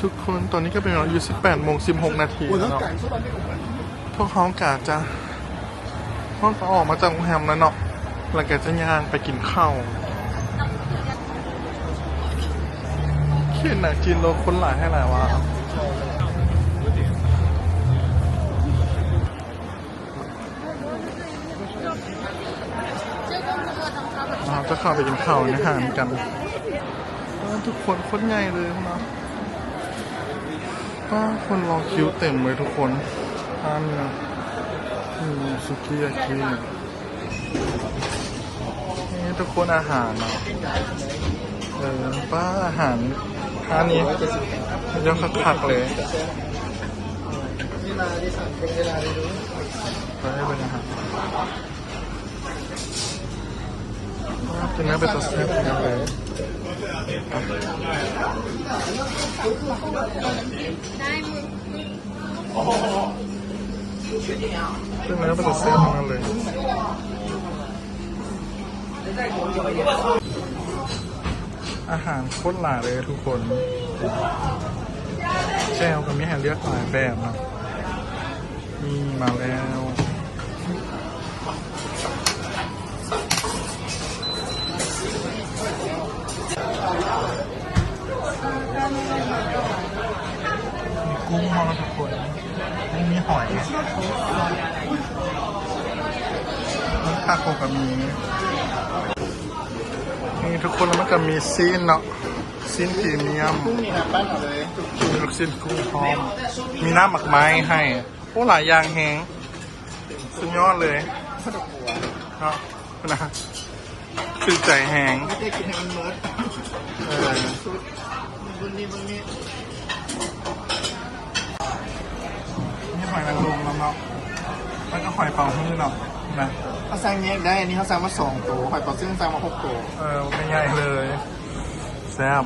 ທຸກຄົນ ຕອນນີ້ກໍເປັນເວລາຢູ່ ສິບແປດໂມງສິບຫົກນາທີແລ້ວເນາະ. ພວກເຮົາກະຈະ ພວກເຮົາກໍອອກມາຈາກໂຮງແຮມແລ້ວເນາະ ແລ້ວກໍຈະຍ່າງໄປກິນເຂົ້າ. ເຂດໜາງຈີນໂລ ຄົນຫຼາຍແທ້ຫຼາຍວ່າ. ເຮົາຈະເຂົ້າໄປກິນເຂົ້າໃນຮ້ານກັນ. ເອີ ທຸກຄົນ ຄົນໃຫຍ່ເລີຍເນາະ. ປ້າ ຄົນລໍຄິວເຕັມເລີຍທຸກຄົນ. ຮ້ານນີ້ ອືມ ສຸກິຍາກິ. ນີ້ທຸກຄົນ ອາຫານເນາະ. ເອີ ປ້າ ອາຫານຮ້ານນີ້ ເຈົ້າຄັກໆເລີຍ. ໄປເບິ່ງອາຫານ. ກິນແລ້ວເປັນຕາແຊບຂະໜາດເລີຍ. ເບິ່ງແລ້ວເປັນຕາແຊບຂະໜາດເລີຍ. ອາຫານໂຄດຫຼາຍເລີຍທຸກຄົນ. ແຈ່ວກໍມີໃຫ້ເລືອກຫຼາຍແບບເນາະ. ນີ້ມາແລ້ວ. ມີກຸ້ງເຮົາທຸກຄົນ. ນີ້ມີຫອຍ. ມັນຄາໂກະກໍມີ. ນີ້ທຸກຄົນ ແລ້ວມັນກໍມີຊີ້ນເນາະ. ຊີ້ນພຣີມຽມ. ກຸ້ງນີ້ນະ ປັ້ນເອົາເລີຍ. ມີລູກຊີ້ນກຸ້ງພ້ອມ. ມີນ້ຳໝາກໄມ້ໃຫ້. ໂອ້ ຫຼາຍຢ່າງແຮງ. ສຸດຍອດເລີຍເນາະ. ນະ ຖືກໃຈແຮງ. ໄດ້ກິນໃຫ້ມັນໝົດ. ເອີ ເບິ່ງນີ້ ເບິ່ງນີ້. ມີຫອຍນາງລົມນຳເນາະ ແລ້ວກໍຫອຍເປົາຮື້ເນາະ. ນະ ເຮົາສັ່ງແຍກໄດ້. ອັນນີ້ເຮົາສັ່ງມາສອງໂຕ, ຫອຍເປົາຊຶ້ງສັ່ງມາຫົກໂຕ. ເອີ ບັກໃຫຍ່ເລີຍ. ແຊບ.